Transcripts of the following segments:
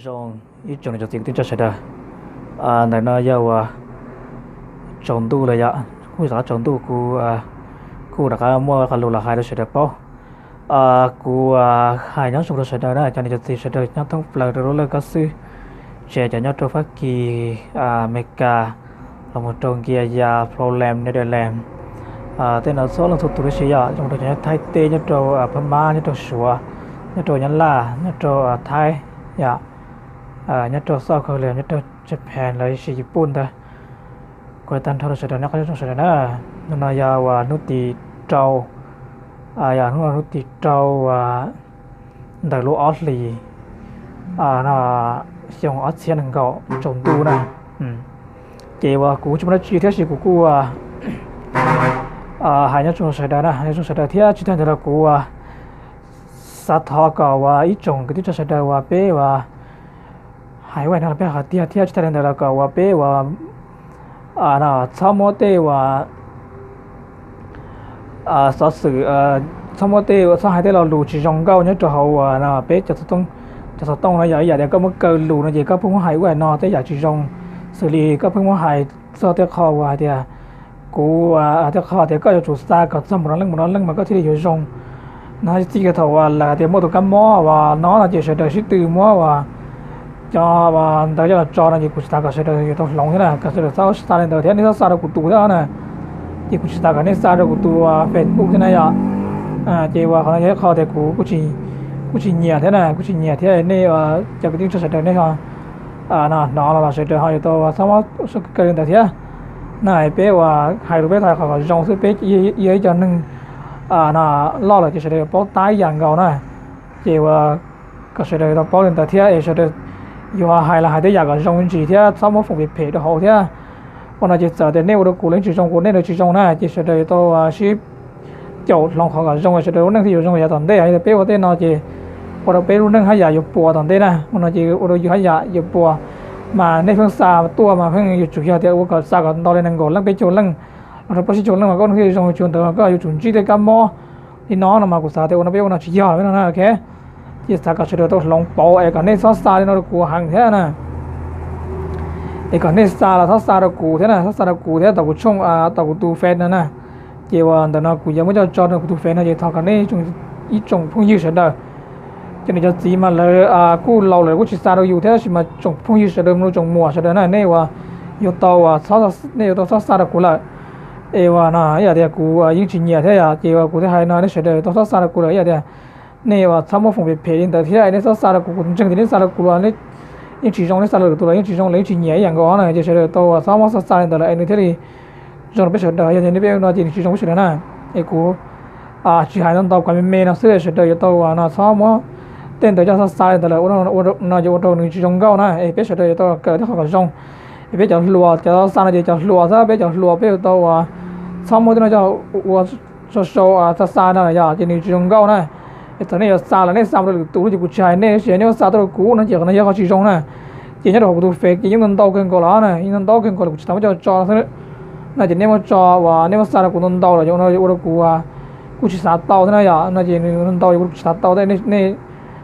Zoo ib tsoom niam tsoom txiv kwv tij sawv daws, ntawm no yog uas tsaus ntuj lawm yom, kuj rov qab tsaus ntuj, kuv kuj rov qab muaj qhov lus los hais rau sawv daws paub. Kuv hais nyob zoo rau sawv daws na, cov niam cov txiv sawv daws nyob thoob plaws rau lub laj kab xwb, tsis hais cov nyob rau Fab Kis, Amelikas, los mus rau Nkias Yas, Poland, Netherlands, tej no txhua leej txhua tus tib si yom, zoo rau cov nyob Thaib teb, nyob rau Phab Mab, nyob rau Suav, nyob rau Nyab Laj, nyob rau Thaib yom, nyob rau South Korea, nyob rau Japan los sis Japan ntawd. Kuv hais tag nrho rau sawv daws nyob qab zoo sawv daws na. Hnub no yog uas hnub tim rau, yog hnub no hnub tim rau ntawm lub ob hlis xyoo ob txhiab nees nkaum tsaus ntuj na. Ces uas kuv tsis muaj dab tsi thiab, tab sis kuv kuj hais nyob zoo sawv daws na, nyob zoo sawv daws thiab tsis tag ntawd los kuv xav thov kom uas ib tsoom kwv tij sawv daws uas peb uas hais ua no los peb hais tiag thiab tsis tag li ntawd los kom uas peb uas txhob muab tej uas xov xwm, txhob muab tej, txhob hais tej lo lus tsis zoo nkauj nyob rau hauv uas no peb cov xov tooj no. Yog ib yam tias koj muab kaw lus no ces koj pheej muab hais ua no tej yam tsis zoo, xws li koj pheej muab hais txog tej qho uas hais tias kuv, tej qho tias koj yuav tsum xa kom txog mus no leej mus no leej mas koj thiaj li yuav zoo. No txij kiag thaum uas lawv hais tias muaj tus kab mob uas no no ces sawv daws sib tw muab uas cov ntawd coj los tso no ces kuv tsis xav kom sawv daws yuav tau hloov thiab na, kom sawv daws txhob xa li ntawd thiab nej txhob xa rau kuv tus thiab na. Ces kuv tsis xav kom nej xa rau kuv tus Facebook thiab na yom. Ces uas qhov no yog ib qho tias kuv kuj tsis nyiam thiab na, kuj tsis nyiam thiab nej cov kwv tij sawv daws nej hnov los los sawv daws ho yuav tau txhob muab kaw li ntawd thiab. Na peb uas hais lus peb hais qhov kom zoo xwb, peb yog ib co neeg loj lawm ces sawv daws yuav paub tab yam nkaus na. Ces uas kom sawv daws tau paub li ntawd thiab es sawv daws yuav hais los hais tej yam kom zoo ntsis thiab txhob muab foom phem phem rau hauv thiab. Ua no ces txawm tias nej ua rau kuv los yeej tsis zoo, kuv nej los tsis zoo na, ces sawv daws yuav tau sib caum hloov qhov kom zoo, sawv daws lub neej thiaj yuav zoo yav tom ntej. Yog tias peb ua tej no ces ua rau peb lub neej haj yam yuav puas tom ntej na, ua no ces ua rau yus haj yam yuav puas. Mas nej pheej xa tuaj mas pheej yuav tsum yog tias ua kom xa kom ntau li nees nkaum leej peb caug leej los rau plaub tsib caug leej mas koj neej thiaj zoo, tsis ua ntawd koj yuav tsum ntsib tej kab mob li no no mas kuv xav tias ua no peb ua no tsis yog li no na. Ok, ces xav kom sawv daws tau hloov pauv es kom nej txhob xa li no rau kuv heev thiab na. Es kom nej xa los txhob xa rau kuv thiab na, txhob xa rau kuv thiab tom kuv tshooj, tom kuv tus Face no na. Ces uas ntawm no kuv yuav muab coj tso rau kuv tus Face no ces thov kom nej ib tsoom phooj ywg sawv daws, cov niam cov txiv mas lawv kuj laus lawm kuj tsis xa rau yus thiab, tab sis mas tsoom phooj ywg sawv daws, tsoom muam sawv daws na, nej uas yuav tau, nej yuav tau txhob xa rau kuv lawm. Es uas no ib yam tias kuv yeej tsis nyiam thiab yom, ces uas kuv thiaj hais no nej sawv daws tau txhob xa rau kuv lawm. Ib yam tias nej uas txhob muab foom phem phem li ntawd thiab nej txhob xa rau kuv, kuv ntseeg tias nej xa rau kuv los yeej tsis zoo, nej xa rau lwm tus los yeej tsis zoo, los yeej tsis nyiam ib yam nkaus na. Ces sawv daws tau uas txhob muab xa xa li ntawd lawm es nws thiaj li zoo rau peb sawv daws. Yog tias nej peb ua no ces nws tsis zoo peb sawv daws na. Es kuv tsis hais ntau ntau, kuv hais me me no xwb, sawv daws yuav tau uas no txhob muab tej ntawd coj xa xa li ntawd lawm, ua no ces ua rau nws tsis zoo nkauj na. Es peb sawv daws yuav tau kawm tej qhov kom zoo. Es peb cov hluas, cov xa no ces cov hluas xwb, peb cov hluas peb yuav tau uas txhob muab tej no coj ua sau sau xa xa no yom, ces nws tsis zoo nkauj na. Es thaum nej yuav xa los nej xa mus rau lwm tus no ces kuv tsis hais nej, tab sis nej muab xa tuaj rau kuv no ces qhov no yog qhov tsis zoo na. Ces nyob rau hauv kuv tus Face ces yeej ntau ntau kawg nkaus los na, yeej ntau ntau kawg nkaus los kuv tsis xav muab coj tso xwb na. Ces nej muab tso uas nej muab xa rau kuv ntau ntau los ua rau kuv kuj tsis xav tau thiab na yom, no ces nws ntau ntau kuv tsis xav tau thiab. Nej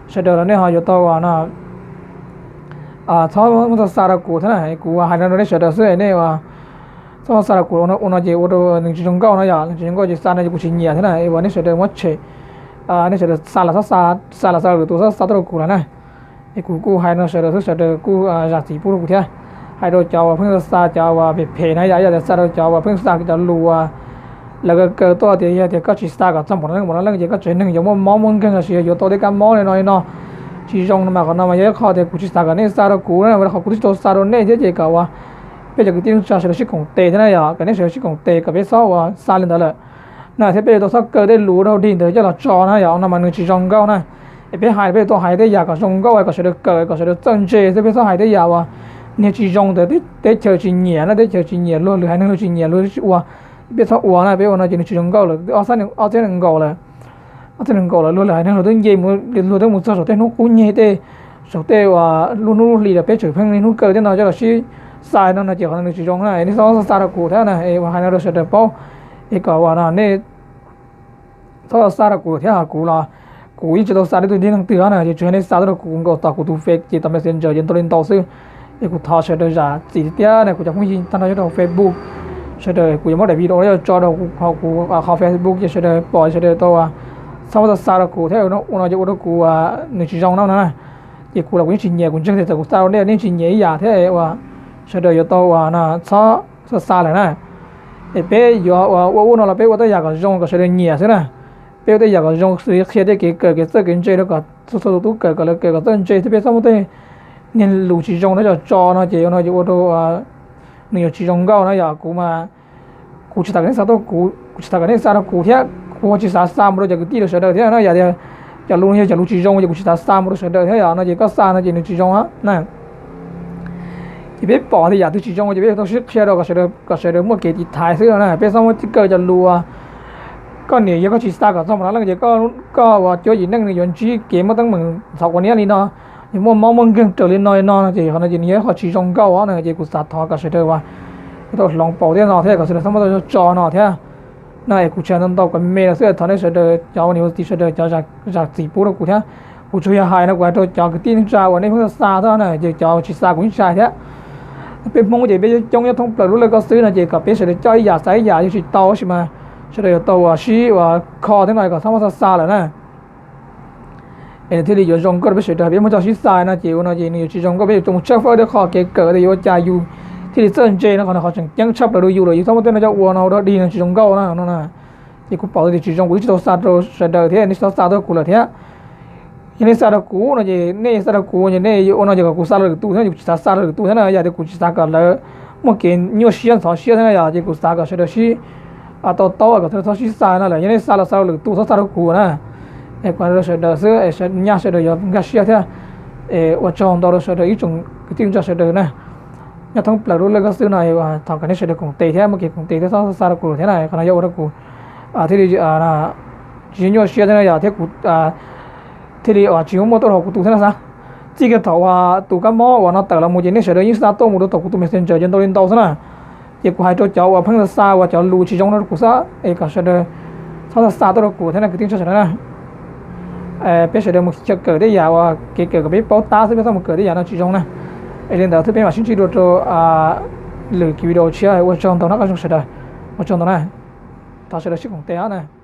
sawv daws los nej ho yuav tau uas no txhob muab xa xa rau kuv thiab na. Kuv hais no rau nej sawv daws xwb, nej txhob xa rau kuv, ua no ces ua rau nws tsis zoo nkauj no yom, nws tsis zoo nkauj ces xa no ces kuv tsis nyiam thiab na. Es uas nej sawv daws muab tshem, nej sawv daws xa los txhob xa, xa los xa lwm tus, txhob xa tuaj rau kuv lawm na. Es kuv kuj hais no sawv daws xwb, sawv daws kuj zam txim pub rau kuv thiab. Hais rau cov uas pheej xa cov uas phem phem na yom, yog tias xa rau cov uas pheej xa cov lus uas lawv kaw kaw tuaj tias yog tias koj tsis xa kom txog npaum no leej npaum no leej ces koj tsev neeg yuav muaj mob muaj nkeeg los sis yog yuav tau tej kab mob li no li no tsis zoo no mas qhov no mas yog ib qho tias kuv tsis xav kom nej xa rau kuv na, qhov kuv twb tsis tau xa rau nej thiab ces kom uas peb cov kwv tij neej tsa sawv daws sib koom tes thiab na yom, kom nej sawv daws sib koom tes kom peb txhob uas xa li ntawd lawm na, thiab peb yuav tau txhob kaw tej lus dog dig ntawd coj los tso na yom, no mas nws tsis zoo nkauj na. Es peb hais peb yuav tau hais tej yam kom zoo nkauj kom sawv daws kawm, kom sawv daws txawj ntse xwb, peb txhob hais tej yam uas niag tsis zoo ntawd, teb chaws tsis nyiam na, teb chaws tsis nyiam, luag lwm haiv neeg luag tsis nyiam luag tsis ua, peb txhob ua na. Peb ua no ces nws tsis zoo nkauj lawm, ob txhiab nees nkaum lawm, ob txhiab nees nkaum lawm luag lwm haiv neeg luag twb nce mus, luag twb mus txog saum tej hnub qub nyeg tej, saum tej uas lub hnub lub hli los peb tseem pheej niaj hnub kaw tej no coj los sib xa no no ces qhov no nws tsis zoo na. Nej txhob xa rau kuv thiab na, es uas hais no rau sawv daws paub, es kom uas no nej txhob xa rau kuv thiab, ho kuv los Kuv yeej tsis tau xa rau tus tib neeg twg na, ces tsuas yog nej xa tuaj rau kuv nkaus tom kuv tus Face ces tom Messenger ces ntau li ntau xwb. Es kuv thov sawv daws zam txim tiag tiag na, kuv cov phooj ywg tag nrho nyob rau Facebook, sawv daws kuv yuav muab daim video no tso rau kuv qhov Facebook ces sawv daws pom sawv daws tau txhob muab xa xa rau kuv thiab, ua no ces ua rau kuv nws tsis zoo no na. Ces kuv los kuv yeej tsis nyiam, kuv ntseeg tias txawm kuv xa rau nej nej tsis nyiam ib yam thiab uas sawv daws yuav tau uas no txhob xa xa lawm na. Es peb yuav ua ua ub no los peb ua tej yam kom zoo kom sawv daws nyiam xwb na. Peb ua tej yam kom zoo xws li qhia tej kev kawm kev txawj kev ntse rau kom txhua txhua tus tub kawm kom lawv kawm kom txawj ntse thiab peb txhob muaj tej niag lus tsis zoo no cov tso no ces ua no ces ua rau nws yuav tsis zoo nkauj na yom. Kuv mas kuv tsis tas kom nej xa tuaj kuv, kuv tsis tas kom nej xa rau kuv thiab kuv tsis xav xa mus rau cov kwv tij rau sawv daws thiab na. Yam tias cov lus no yog cov lus tsis zoo ces kuv tsis xav xa mus rau sawv daws thiab yom, no ces koj xa no ces nws tsis zoo na. Ces peb pom tias yam twg tsis zoo ces peb yuav tau sib qhia rau kom sawv daws muaj kev tiv thaiv xwb na, peb txhob muab kaw cov lus uas koj niam yog koj tsis xa kom txog mus no leej ces koj uas cuab yim neej nws yuav ntsib kev muaj teeb meem ntxhov quav niab li no, yog muaj mob muaj nkeeg raws li no li no no ces qhov no ces nws yog ib qho tsis zoo nkauj na. Ces kuv xav thov kom sawv daws uas yuav tau hloov pauv thiab no thiab kom sawv daws txhob muab tso tso no thiab. No es kuv tsis hais ntau ntau kom me no xwb, thov nej sawv daws cov uas niam ua txiv sawv daws cov zam txim pub rau kuv thiab. Kuv tsuas yog hais no kuv hais rau cov kwv tij neej tsa uas nej pheej xa xwb na, ces cov tsis xa kuv yeej tsis hais thiab. Peb Hmoob ces peb coob nyob thoob plaws lub laj koj xwb no ces kom peb sawv daws coj ib yam xav ib yam yeej tsis tau tab sis mas sawv daws yuav tau uas sib uas kho thiab no kom txhob muab xa xa lawm na. Es nws thiaj li yuav zoo nkauj rau peb sawv daws, peb muab coj sib xa no ces ua no ces nws yuav tsis zoo nkauj, peb yuav tsum mus tshawb fawb tej qho kev kawm tias yuav ua cas yus thiaj li txawj ntse no, qhov no qhov tseem ceeb tshaj plaws rau yus lawm, yus txhob muab tej no coj ua no ua dog dig no tsis zoo nkauj na no. Ces kuv pom tias tsis zoo kuv twb tsis tau xa rau sawv daws thiab, nej tsis txhob xa tuaj kuv lawm thiab. Yog nej xa rau kuv no ces nej xa rau kuv ces nej yuav ua no ces kom kuv xa rau lwm tus thiab, kuv tsis xav xa rau lwm tus thiab na, yam tias kuv tsis xav kom lawv muaj kev nyuaj siab ntxhov siab thiab na yom, ces kuv xav kom sawv daws sib to taub kom sawv daws txhob sib xa no lawm, yog nej xa los xa rau lwm tus txhob xa rau kuv na. Es kuv hais rau sawv daws xwb, nyaj sawv daws yuav nkag siab thiab. Es ua tsaug ntau rau sawv daws ib tsoom kwv tij neej tsa sawv daws na, nyob thoob plaws lub laj koj xwb no, thov kom nej sawv daws koom tes thiab muaj kev koom tes thiab txhob xa rau kuv thiab na, qhov no yuav ua rau kuv thiaj li tsis nyuaj siab thiab no yom, thiab kuv thiaj li tsis muaj tuaj rau hauv kuv tus thiab no xav. Txij kiag thaum uas tus kab mob uas no tawm los mus ces nej sawv daws yeej xa tuaj mus rau tom kuv tus Messenger ces ntau li ntau xwb na. Ces kuv hais rau cov uas pheej xa xa uas cov lus tsis zoo no rau kuv xwb es kom sawv daws txhob xa xa tuaj rau kuv thiab no kwv tij neej tsa sawv daws na. Peb sawv daws mus kawm tej yam uas kev kawm kom peb paub tab xwb, peb txhob mus kawm tej yam no tsis zoo na. Es li ntawd thiab peb mam sib ntsib dua rau lwm kiv video tshiab, ua tsaug ntau na qab zoo sawv daws, ua tsaug ntau na, thov sawv daws sib koom tes na.